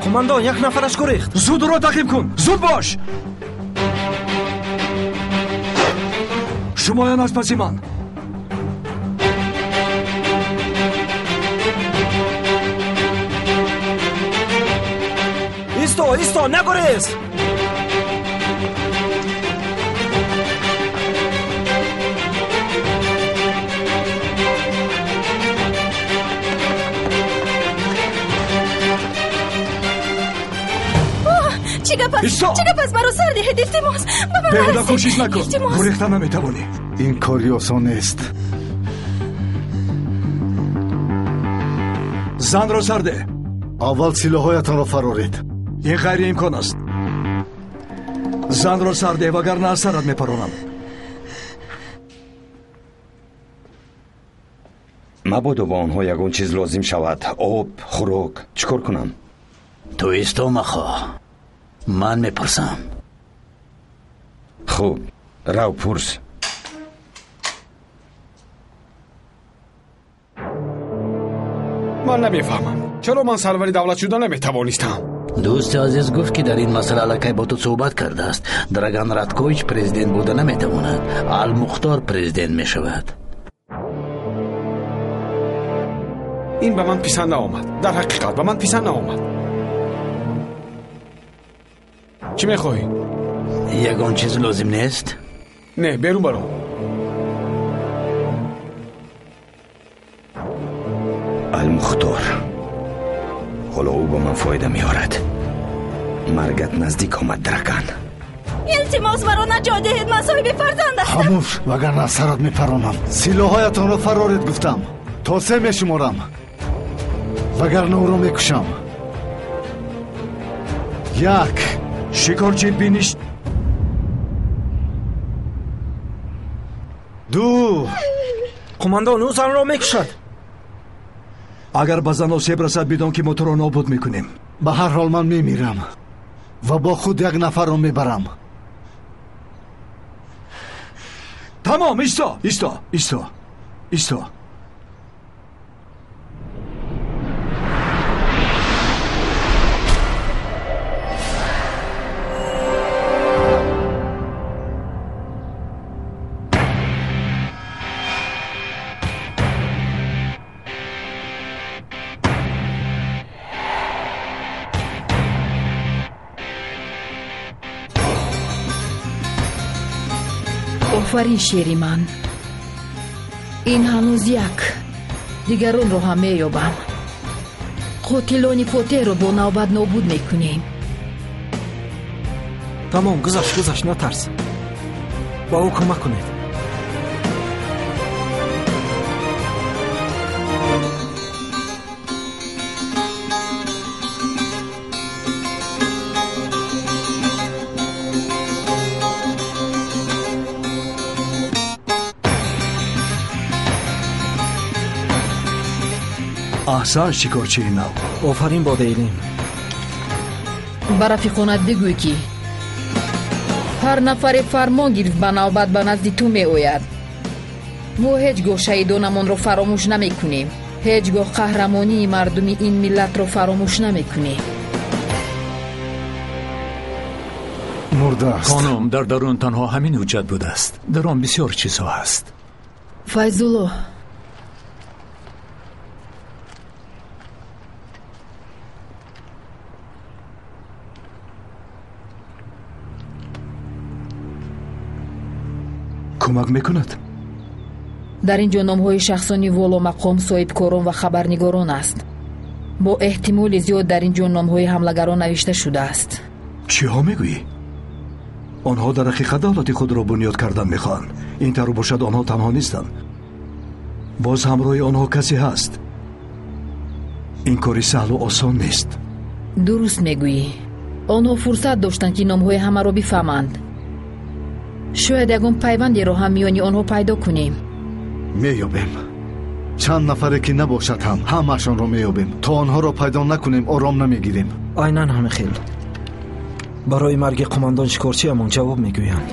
Қумандон, як нафараш гурехт. Зуд ӯро таъқиб кун, зуд бош. Шумоён аз паси ман. Исто, исто, нагурез! Чӣ гап аст? Исто! Чӣ гап аст? Маро сар диҳед, илтимос. Ба ман Беҳуда нарасед. кӯшиш накун. Илтимос. Гурехта наметавонӣ. Ин кори осон нест. Занро сар деҳ. Аввал силоҳҳоятонро фароред. Ин ғайриимкон аст. Занро сар деҳ, вагарна аз сарат мепаронам. Мабодо ба онҳо ягон чиз лозим шавад. Об, хӯрок, чӣ кор кунам? Ту исто махоҳ. Ман мепурсам. Хуб, рав пурс. Ман намефаҳмам, чаро ман сарвари давлат шуда наметавонистам. Дӯсти азиз гуфт, ки дар ин масъала аллакай бо ту суҳбат кардааст. Драган Радкович президент буда наметавонад. Алмухтор президент мешавад. Ин ба ман писанд наомад. Дар ҳақиқат ба ман писанд наомад. Чӣ мехоҳӣ? Ягон чиз лозим нест? Не, берун баро. Алмухтор. Ҳоло ӯ ба ман фоида меорад. Маргат наздик омад, Драган. Илтимос, маро наҷот диҳед, ман соҳиби фарзанд ҳастам. Хомӯш, вагарна аз сарат мепаронам. Силоҳҳоятонро фароред гуфтам. То се мешуморам, вагарна ӯро мекушам. Як. Шикорчӣ биниш. Ду. Қумандон, ӯ занро мекушад. Агар ба зан осеб расад, бидон ки мо туро нобуд мекунем. Ба ҳар ҳол ман мемирам ва бо худ як нафарро мебарам. Тамом, исто, исто, исто, исто. Офарин, шери ман. Ин ҳанӯз як. Дигаронро ҳам меёбам. Қотилони Фотеҳро бо навбат нобуд мекунем. Тамом, гузашт, гузашт, натарс. Ба ӯ кӯмак кунед. Аҳсан, шикорчии нав. Офарин, Бодейлим. Ба рафиқонат бигӯй, ки ҳар нафаре фармон гирифт ба навбат ба назди ту меояд. Мо ҳеҷ гоҳ шаҳидонамонро фаромӯш намекунем. Ҳеҷ гоҳ қаҳрамонии мардуми ин миллатро фаромӯш намекунем. Мурдааст. Хонум, дар дарун танҳо ҳамин ҳуҷҷат будааст. Дар он бисёр чизҳо ҳаст. Файзулло, кӯмак мекунад? Дар ин ҷо номҳои шахсони воломақом, соҳибкорон ва хабарнигорон аст. Бо эҳтимоли зиёд дар ин ҷо номҳои ҳамлагарон навишта шудааст. Чиҳо мегӯӣ? Онҳо дар ҳақиқат давлати худро бунёд кардан мехоҳанд. Ин тавр бошад, онҳо танҳо нестанд. Боз ҳамроҳи онҳо касе ҳаст. Ин кори саҳлу осон нест. Дуруст мегӯӣ. Онҳо фурсат доштанд, ки номҳои ҳамаро бифаҳманд. Шояд ягон пайвандеро ҳам миёни онҳо пайдо кунем. Меёбем. Чанд нафаре ки набошад ҳам ҳамаашонро меёбем. То онҳоро пайдо накунем, ором намегирем. Айнан ҳамин хел. Барои марги қумандон шикорчиамон ҷавоб мегӯянд.